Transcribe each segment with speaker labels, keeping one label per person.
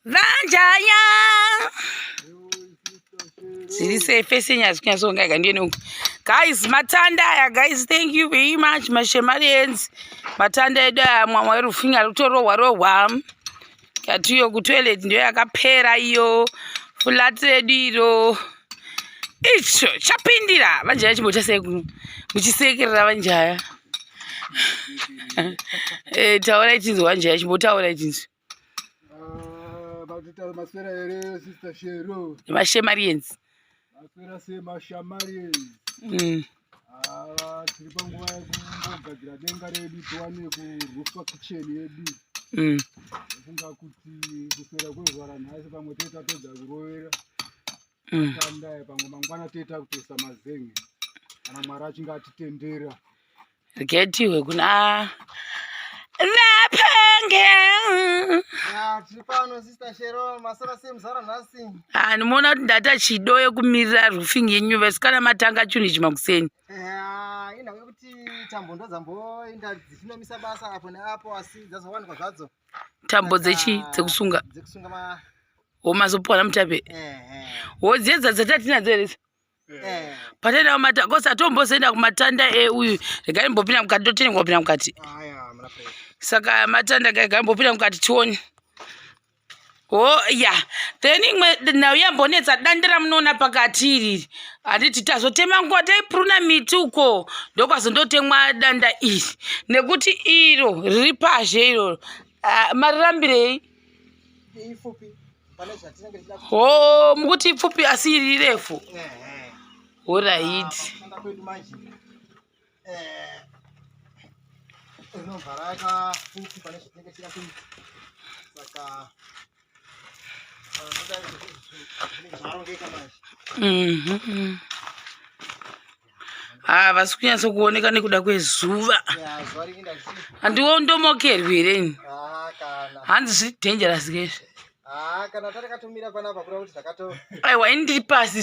Speaker 1: Vanjaya zviri sei fesi yenyu hazi kunyatsonga ika ndiye neuku guys matanda aya guys thank you very much mashemarians matanda edu aya mwamwa erufinga ari kutorohwa rohwa katiyo kutoilet ndiyo yakapera iyo flat redu iro icho chapindira vanjaya chimboita sei muchisekerera vanjaya eh, taurai tinzwa vanjaya chimbotaura tinzwa
Speaker 2: Ah, maswera here sister Shero?
Speaker 1: Mashamarians.
Speaker 2: Maswera sei mashamarians? Ah, tiri panguva yekungogadzira denga redu tiwane kurufa kitchen yedu. Funga kuti kuswera kwezuva ranhasi pamwe tee tapedza kurovera. Tanda pamwe mangwana tee takutoisa mazenge kana Mwari achinge atitendera.
Speaker 1: Regai tihwe kuna vapange.
Speaker 3: Tiri pano sister Shero, masara sei muzara nhasi?
Speaker 1: Ah, ndinoona kuti ndata chido yekumirira roofing yenyu vasikana matanga chinhu ichi makuseni.
Speaker 3: Eh, inhau yekuti tambo ndodzamboenda dzichinomisa basa apo neapo asi dzazowanikwa zvadzo.
Speaker 1: Tambo dzechi dzekusunga.
Speaker 3: Dzekusunga ma
Speaker 1: Womazopuwa namutape.
Speaker 3: Eh.
Speaker 1: Wodziedza dzatinadzo here?
Speaker 3: Eh.
Speaker 1: Patenda kumata kosi atombozoenda kumatanda euyu regai mbopinda mukati totenga kupinda mukati. Saka matanda regai mbopinda mukati tione. Oh ya then imwe nhau yambonetsa danda ramunoona pakati iriri handiti tazotema nguva taipruna miti uko ndokwazondotemwa danda iri nekuti iro riri pazhe iroro ah, marirambirei ho mukuti ipfupi asi iri refu horaiti Mhm. Ah, vasi kunyatso kuoneka nekuda kwezuva handiwondomokerwi here ini hanzi zviri dangerous ke izvi
Speaker 3: Ah, kana takatomira panapa kureva kuti zvakato
Speaker 1: aiwa ini ndiri pasi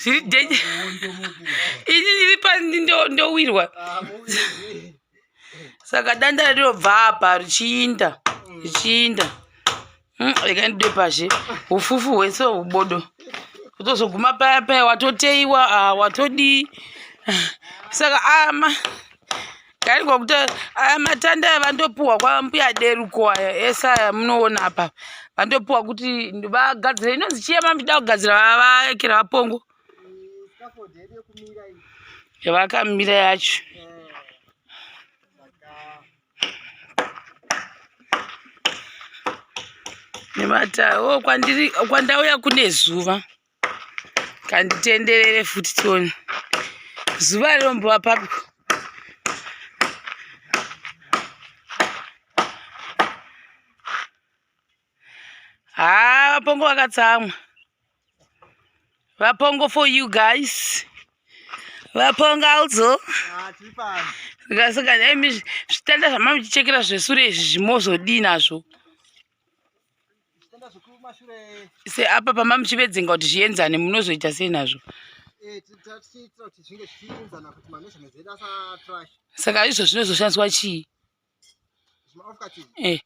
Speaker 1: zviri danger ini ndiri pasi ndowirwa
Speaker 3: ah,
Speaker 1: saka danda rinobva apa richiinda richiinda regai ndide pazhe ufufu hwese hubodo kutozoguma paya paya watoteiwa ah, watodii saka ama kaingwa kuti aya matanda aya vandopuhwa kwambuya deruko aya ese aya munoona apa vandopuhwa kuti vagadzire inonzi chiya mamuchida kugadzira vavakira vapongo yavakamira yacho nemata o oh, kwandiri kwandauya kune zuva kanditenderere futi tione zuva rinombova papi haa vapongo vakatsamwa vapongo for you guys vapongo also
Speaker 3: ah,
Speaker 1: saka imi zvitanda zvamamuchichekera zvesure izvi zvimozodii nazvo seapa pamamuchivedzenga kuti zvienzane munozoita sei nazvo
Speaker 3: eh,
Speaker 1: saka izvo zvinozoshandiswa chii
Speaker 3: eh.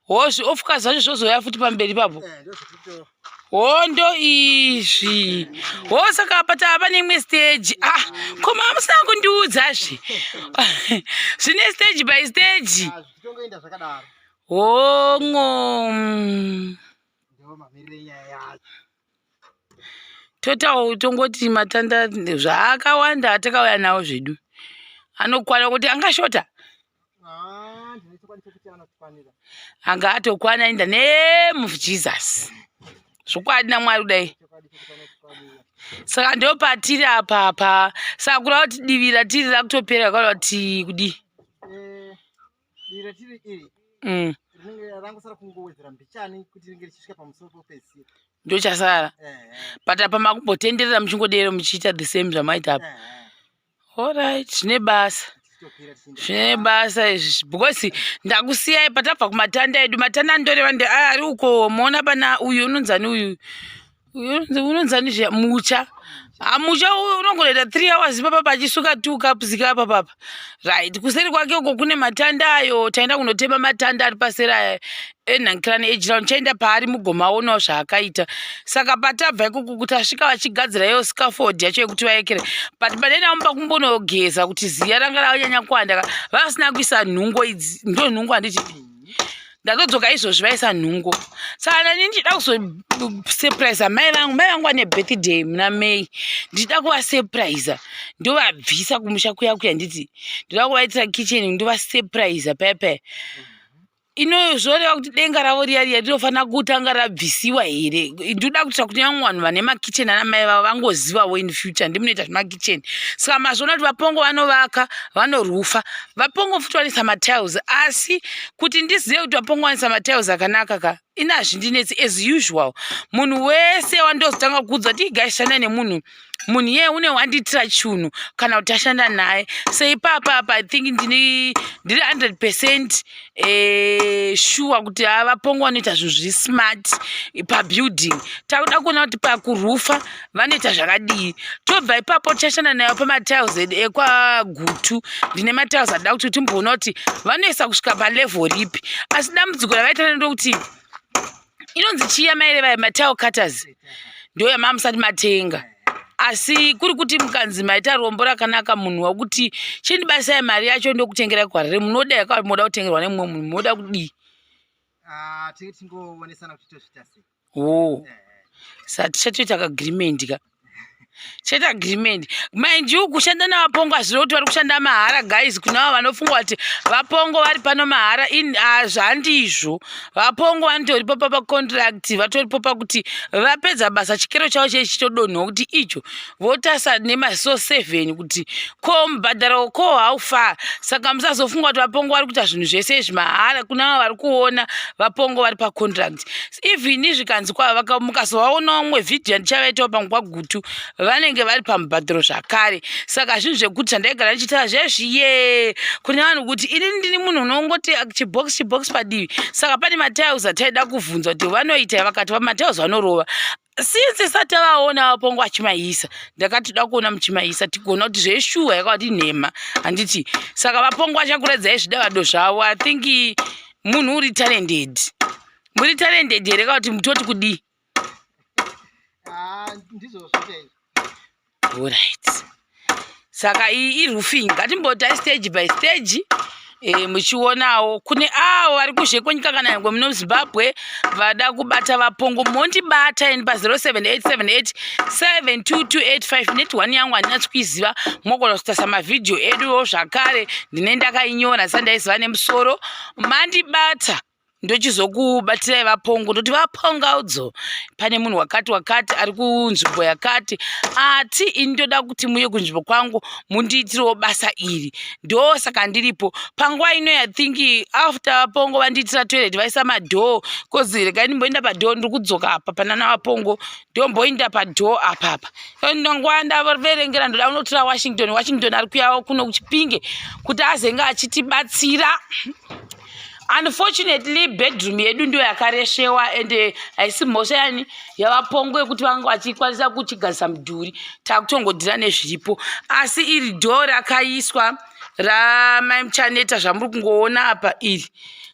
Speaker 1: Ho zviofukasi zvacho zvozouya futi pamberi papo
Speaker 3: eh,
Speaker 1: hondo izvi ho saka apa tava pane imwe stage ah ko maa musina kundiudzazve zvine stage by stage
Speaker 3: ah,
Speaker 1: hongo totawo tongoti matanda zvaakawanda atakauya nawo zvedu anokwana kuti angashota
Speaker 3: ah,
Speaker 1: anga atokwana in the name of jesus zvokwadi namwari kudai saka ndo patiri apapa saka kureva kuti divi ratiri rakutopera kureva kuti kudii
Speaker 3: eh, divi ratiri iri rinenge rangosara kungowedzera mbichani kuti ringe richisvika pamusoro pekupedzisira
Speaker 1: ndochasara but apa makumbotenderera muchingodero muchiita the same zvamaita apa Alright, zvine basa. Zvine basa izvi because ndakusiyai patabva kumatanda edu. Matanda andoreva ndi aya ari uko moona pana uyu unonzani uyu. Uyu unonzani zviya mucha. Hamusha uyu unongonoita 3 hours ipapa pachisuka 2 cups ka papa. Right, kuseri kwake uko kune matanda ayo, taenda kunotema matanda ari paseri aya enhankirani ejira, ndichaenda paari mugomaonawo zvaakaita. Saka patabva ikoko kuti asvika vachigadzira iyo scaffold yacho yekuti vaekere, but pandaenda mumba kumbonogeza kuti ziya ranga rakanyanya kuwanda, vasina kuisa nhungo idzi, ndo nhungo handiti ndatodzoka izvozvi vaisa nhungo. Saka nani ndichida kuzosurprise mai vangu, mai vangu vane birthday muna May, ndichida kuvasurprise, ndovabvisa kumusha kuya kuya, nditi ndoda kuvaitira kitchen, ndovasurprise paya paya. Ino zvoreva kuti denga ravo riya riya rinofanira kutanga rabvisiwa here? Ndoda kuitira kuti vamwe vanhu vane makitchen ana mai vavo vangozivawo in future ndimunoita zvemakitchen. Saka mazviona kuti vaPongo vanovaka, vanorufa, vaPongo futi vanoisa matiles. Asi kuti ndizive kuti vaPongo vanoisa matiles akanaka ka, ini hazvindinetsi. As usual, munhu wese wandozotanga kuudza kuti igaishanda nemunhu, munhu iyeye une wandiitira chunhu kana kuti ashanda naye seipapa apa, I think ndiri 100% sure kuti vaPongo vanoita zvinhu zviri smart pabuilding. Takuda kuona kuti pakurufa vanoita zvakadii. Tobva ipapo tichashanda nayo pamatiles edu ekwaGutu. Ndine matiles adida kuti timboona kuti vanoisa kusvika palevel ripi. Asi dambudziko ravaita ndokuti inonzi chiya maireva matile cutters ndo yamamusati matenga. Asi kuri kuti mukanzi maita rombo rakanaka, munhu wakuti chindibasai mari yacho ndokutengerai kwarire, munoda yaka moda kutengerwa nemumwe munhu, munoda kudii?
Speaker 3: Ah, tinge tingoonesana kuti tozviita sei.
Speaker 1: O, saka tichatoita kaagreement ka, chaita agreement. Mind you, kushanda navaPongo hazvireva kuti vari kushanda mahara, guys. Kuna avo vanofunga kuti vaPongo vari pano mahara, zvandizvo. Vapongo vanotoripo papacontract, vatoripo pakuti vapedza basa, chikero chavo chei chitodonhwa kuti icho votasa nemaziso 7 kuti ko mubhadharo ko how far. Saka musazofunga kuti vaPongo vari kuita zvinhu zvese izvi mahara. Kuna avo vari kuona vaPongo vari pacontract, even zvikanzi mukazovaonawo mumwe vhidhiyo yandichavaitawo pamwe kwaGutu, vanenge vari pamubhadharo zvakare. Saka zvinhu zvekuti zvandaigara ndichitaura zvezviye kune vanhu kuti inini ndini munhu unongoti chibox chibox padivi. Saka pane matiles ataida kuvhunza kuti vanoita, vakati matiles vanorova. Since isati tavaona vaPongo achimaisa, ndakati toda kuona muchimaisa tigoona kuti zveshuwa yakati nhema, handiti? Saka vaPongo vachakuradzai zvidavado zvavo. I think munhu uri talented, muri talented here ka kuti mutoti kudii?
Speaker 3: Ah, ndizvozvo chaizvo.
Speaker 1: Alright, saka iyi iroofing, ngatimbotai stage by stage. Muchionawo kune avo vari kuzhe kwenyika kana nyangwe muno muZimbabwe vada kubata vaPongo, mondibata ini pa07878 72285. Net one yangu handinatsi kuiziva, mogona kutarisa mavhidhiyo eduwo zvakare, ndine ndakainyora sandaiziva nemusoro. Mandibata, ndochizokubatirai vaPongo, ndoti vaPongaudzo pane munhu wakati wakati ari kunzvimbo yakati, ati ini ndoda kuti muye kunzvimbo kwangu mundiitirewo basa iri. Ndosaka ndiripo panguva ino. I think after vaPongo vandiitira toilet, vaisa madoor, cause regai ndimboenda padoor, ndiri kudzoka apa panana vaPongo, ndomboinda padoor apapa. Nguva ndaverengera, ndoda kunotora Washington. Washington ari kuyawo kuno kuChipinge kuti azenge achitibatsira. Unfortunately, bedroom yedu ndiyo yakareshewa, ende haisi mhosva yani yavaPongo yekuti vanga vachikwanisa kuchigadzisa mudhuri. Takutongodhira nezviripo. Asi iri door rakaiswa ramai Muchaneta, zvamuri kungoona apa iri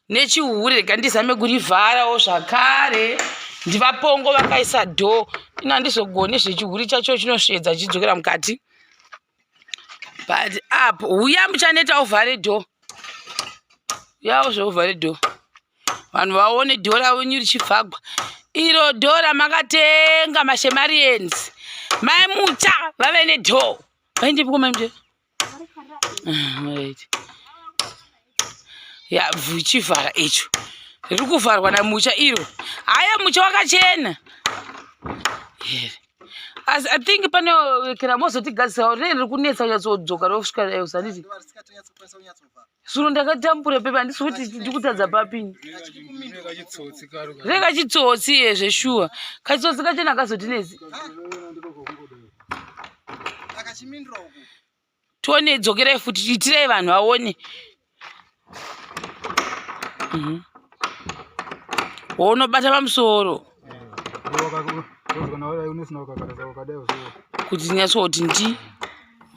Speaker 1: nechihure, rega ndizame kurivharawo zvakare. NdivaPongo vakaisa door ino, handizogoni zvechihuri chacho, chinosvedza chidzokera mukati. But apo uya Muchaneta uvhare door yawo, zveuvhare door vanhu vaone door ravo nyu richivhagwa. Iro door ramakatenga, mashemarians, mai Mucha vave nedoor. Vaindipiko mai Mucha? Ah, right, ya chivhara icho riri kuvharwa naMucha iro. Haya, Mucha wakachena here? Asi I think pane kera mozotigadzisa rinenge riri kunetsa kunyatsodzoka rosvika usanditi.
Speaker 3: Risikatonyatso kunyatsovhara.
Speaker 1: Suro ndakatambura pepa, handisi kuti ndikutadza papini.
Speaker 2: Kachitsotsi karo.
Speaker 1: Rekachitsotsi iye zveshuwa, kachitsotsi kachena kazotinetsi.
Speaker 3: Akachimindura uku.
Speaker 1: Tione, dzokerai futi, itirai vanhu vaone. Unobata pamusoro. Kuti nyatsoti ndi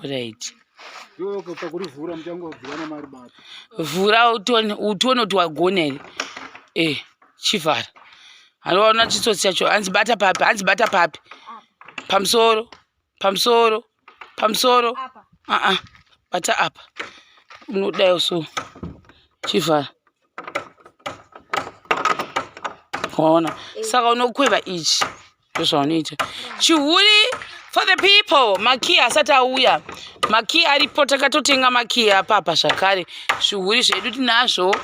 Speaker 1: right.
Speaker 2: Pakurivhura muchangobvira namaribata.
Speaker 1: Vhura utione utione kuti wagona here. Eh, chivhara. Anoona chitsotsi chacho hanzi bata papi, hanzi bata papi. Pamusoro, pamusoro, pamusoro. Ah ah. Bata apa. Unodai so. Chivhara. Waona? Saka unokweva ichi. Ndozvaunoita. Chihuri for the people. Makiyi asati auya. Makiyi aripo, takatotenga makiyi apapa zvakare. Zvihuri zvedu tinazvo.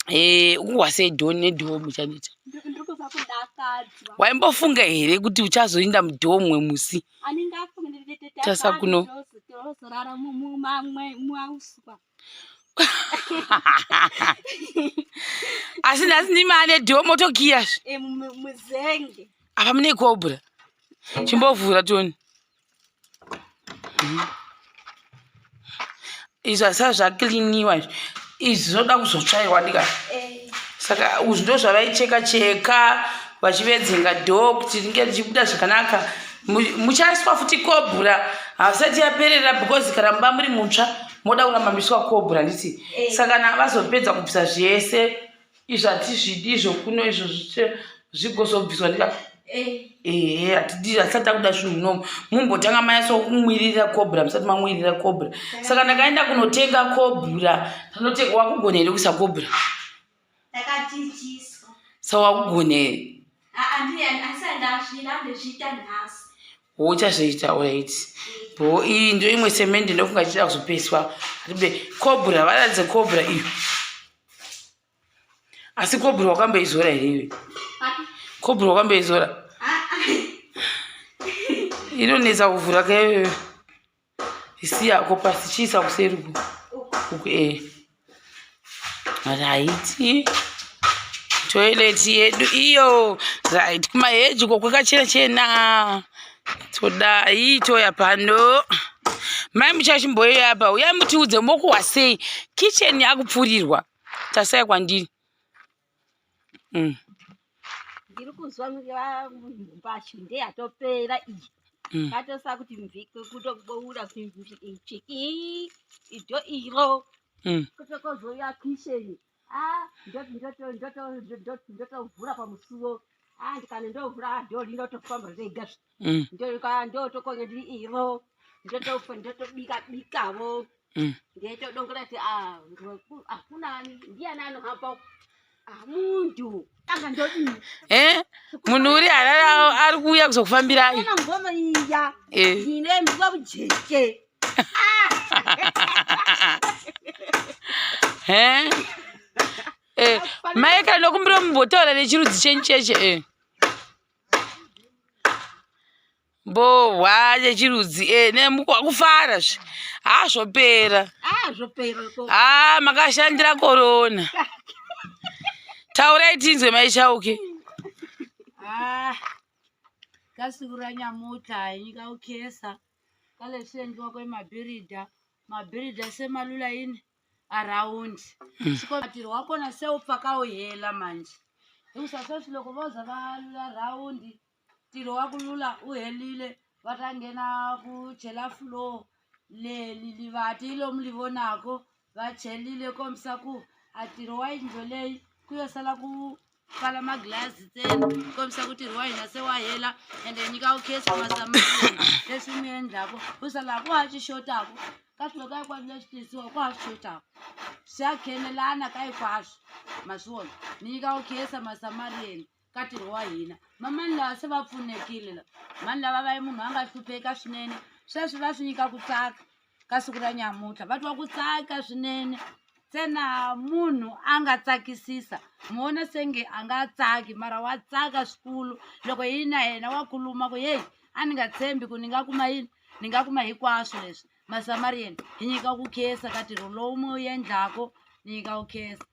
Speaker 1: Eh, ukuhwa sei dhoni nedhoo muchaneta?
Speaker 4: Ndiri kubva kudakadzwa.
Speaker 1: Waimbofunga here kuti uchazoinda mudhoo mumwe musi?
Speaker 4: Andingafungi.
Speaker 1: Tasa kuno.
Speaker 4: Tozorara mumamwe muauswa.
Speaker 1: Asi nhasi ndimi ane dhoo motokiya zve.
Speaker 4: Muzenge.
Speaker 1: Apa mune cobra. Chimbovhura tione. Izvi hazvisati zvakliniwa izvi. Izvi zvinoda kuzotsvairwa ndika. Saka izvi ndo zvavaicheka cheka vachivedzenga dhoo kuti ringe richibuda zvakanaka. Muchaiswa futi cobra hasati yaperera because kana mumba muri mutsva moda kuramba muchiiswa cobra nditi. Saka kana vazopedza kubvisa zvese izvi hatizvidi izvo kuno izvo zvigozobviswa ndika. Ehe, hatidi hatisati takuda zvinhu munomu. Mumbotanga manyatso kumwirira cobra musati mamwirira cobra. Saka ndakaenda kunotenga cobra. Ndanotenga wakugona here kuisa cobra?
Speaker 4: Ndakadzidziswa.
Speaker 1: Saka wakugona here?
Speaker 4: Asi ndazviita nhasi.
Speaker 1: Uchazviita alright. Bo iyi ndo imwe semende ndofunga ichida kuzopeswa. Hatibe cobra varatidze cobra iyo. Asi cobra wakamboizora here iwe? Cobra wakamboizora? Inonetsa kuvhura kaiyoyo. Isiyako pasi chiisa kuseri uku. Uku eh. Right. Toilet yedu iyo. Right. Kumaheji uko kwakachena chena. Todai toya pano. Mai muchachimboyo apa. Uyai mutiudze mokuhwa sei. Kitchen yakupfurirwa. Tasai kwandiri.
Speaker 4: Ndiri kuzwa mbashu ndeyatopera iyi. Katosa kuti mvike kutoboura kuti idho iro. Kutokozouya kitchen. Ah, ndotovhura pamusuwo. Ah, ndikane ndovhura dhoo rinotofamba rega. Ndotokonya ndiri iro. Ndotobika bikavo. Ndetodongora kuti ah, hakuna ndiani anohamba. Ah, muntu. Anga ndodini.
Speaker 1: Eh? Munhu uri Harare ari kuuya kuzokufambirai.
Speaker 4: Kana ngoma iya.
Speaker 1: Eh.
Speaker 4: Ndine mbuka mujeche.
Speaker 1: Eh? Eh, mai kana nokumbira mumbotaura nechirudzi chenyu cheche eh. Mbohwa chechirudzi eh nemukufara zve. Ha zvopera.
Speaker 4: Ah, zvopera.
Speaker 1: Ha makashandira corona. Taurai tinzwe mai Chauke.
Speaker 5: Ah, ka siku ra nyamuntlha hi nyika ku khensa ka leswi endliwaka hi mabirida. Mabirida se ma lula yini a rhawundi. Ntirho wa kona se wu pfa wu hela manjhe. Hikusa sweswi loko vo za va lula rhawundi ntirho wa ku lula wu herile va ta nghena ku chela floor leri livati lomu li vonako va chelile kombisa ku a ntirho wa yindlu leyi ku yo sala ku pfala maglazi ntsena kombisa ku ntirho wa hina se wa hela ende hi nyika ku khensa masamaleni leswi mi endlaku hikusa laha ku ha swi xotaku ka swilo ka hinkwaswo leswi tirhisiwa ku ha swi xotaku swi ya khenelana ka hinkwaswo ma swi vona ni nyika ku khensa masamariyeni ka ntirho wa hina mamani lawa se va pfunekile la mani lava va munhu a nga hlupheka swinene sweswi va swi nyika ku tsaka ka siku ra nyamuntlha va twa ku tsaka swinene ntsena munhu a nga tsakisisa mi vona se nge a nga tsaki mara wa tsaka swikulu loko yi na yena wa khuluma ku heyi a ni nga tshembi ku ni nga kuma yini ni nga kuma hinkwaswo leswi masamariyeni hi nyika ku khensa ka ntirho lowu mi wu endlaku ni nyika ku khensa.